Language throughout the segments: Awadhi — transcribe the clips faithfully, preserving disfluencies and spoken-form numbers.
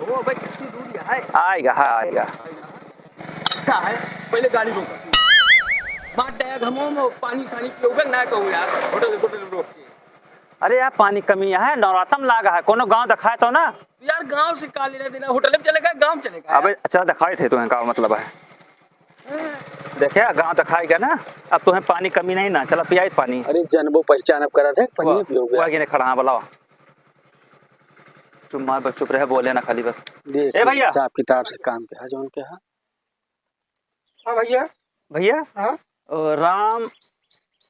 वो भाई कितनी दूर है? आएगा, हाँ, आएगा। का है? पहले गाड़ी रोक। बात डाया घमो में पानी सानी पियोगे ना कहूँ यार, होटल, होटल रोक के। अरे यार, पानी कमी है, नवरातम लागा है, कोनो गाँव दिखाए तो ना। यार, गाँव से का लेना देना, होटल में चलेगा, गाँव में चलेगा। अबे, चला दिखाए थे, तुम्हें का मतलब है? देखे, गाँव दिखाए गया ना, अब तुम्हें पानी कमी नहीं ना, चला पियाई पानी। अरे, जनबो पहचान अब करा थे, पानी वो, पियोगे। वो आगे नहीं खड़ा, हाँ, बुलाओ। चुप मार, बस चुप रहे, बोले ना खाली बस। देख ए भैया। हिसाब किताब से काम के है, जौन के है। हाँ भैया। भैया? हाँ? ओ, राम,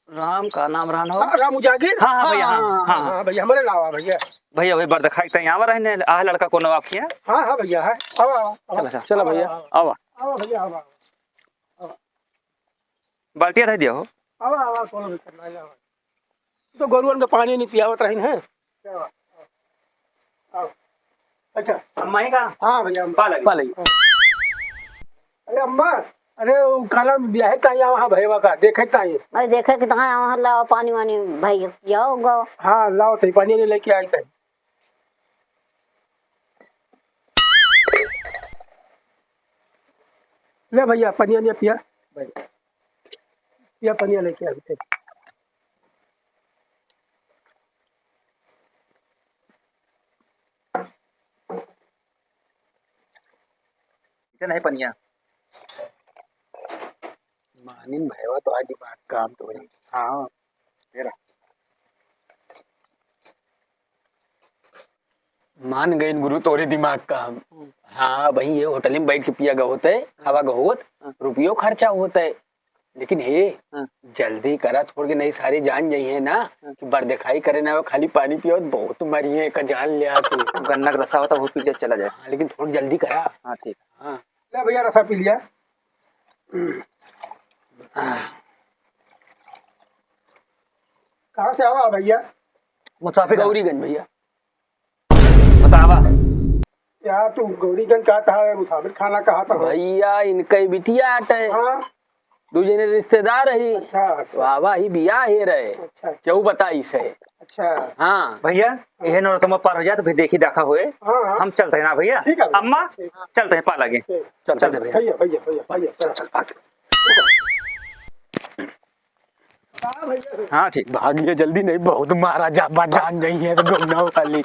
राम का नाम रहन हो? हाँ, राम उजागिर? हाँ, हाँ, भैया, हाँ, हाँ, हाँ, हाँ। हाँ, भैया, हमरे लावा भैया। भैया, वही बरदखाई तई आवा रहने, आह लड़का कोनो आपके यहाँ? हाँ, हाँ, भैया, है। आवा, आवा, आवा। चला, चला। चला, आवा, भैया, आवा, आवा। आवा, भैया, आवा, आवा। बाल्टिया रह दिया हो। आवा, आवा, कोनो दिक्कत नहीं, आवा। तो गोरुअन के पानी नहीं पियावत रहिन है। क्या बात? आओ। अच्छा। अम्मा ही का? हाँ भैया, अम्मा। पा लगी। पा लगी। अरे अम्मा, अरे वो का नाम बियाहे ताई आवा, हाँ भैया का, देखे ताई। अरे देखे कि ताई आवा, लावा पानी वानी, भाई, जाओ, गो। हाँ, लाओ ताई, पानी वानी लेके आई ताई। ले भैया, पनिया निया पिया। भैया, पिया पनिया लेके आ, बेटे। इतना है पनिया। मानिन भैया तो आज दिमाग काम तो है। हाँ, तेरा। मान गइन गुरु तोरे दिमाग का हम। हम्म। हाँ भाई, ये होटल में बैठ के पिया गए होते, खावा गए होत, हाँ। रुपयो खर्चा होते। लेकिन हे, हाँ। जल्दी करा, थोड़ के नहीं सारे जान जाई है ना, हाँ। कि बरदखाई करे ना, खाली पानी पियो, बहुत मरी है, का जान लिया तू। गन्ना का रसा होता, वो पी ले, चला जाए। हाँ, लेकिन थोड़ जल्दी करा। हाँ, ठीक। हाँ। ले भैया, रसा पी लिया। कहाँ से आवा भैया? मुसाफिर। गौरीगंज भैया। बतावा। यार, तू गौरीगंज कहा था, मुसाफिर खाना कहा था? भैया, इनका ही बिटिया आटे। हाँ। दू जने रिश्तेदार ही। अच्छा, अच्छा। बाबा ही बियाह हे रहे। अच्छा, अच्छा। केहू बताई से। अच्छा। हाँ। भैया, इहे नौरतमा पार हो जाए तो फिर देखी देखा होए। हाँ, हाँ। हम चलते हैं ना भैया। ठीक है भैया। अम्मा, ठीक। चलते हैं, पा लगे। ठीक। चल, चल चल भैया। भैया, भैया, भैया, भैया, चल, चल। चल, भाग। हाँ भैया। हाँ, ठीक। भाग लिए जल्दी, नहीं बहुत मारा जा, बा-, जान जाई है तो डोमना वाली।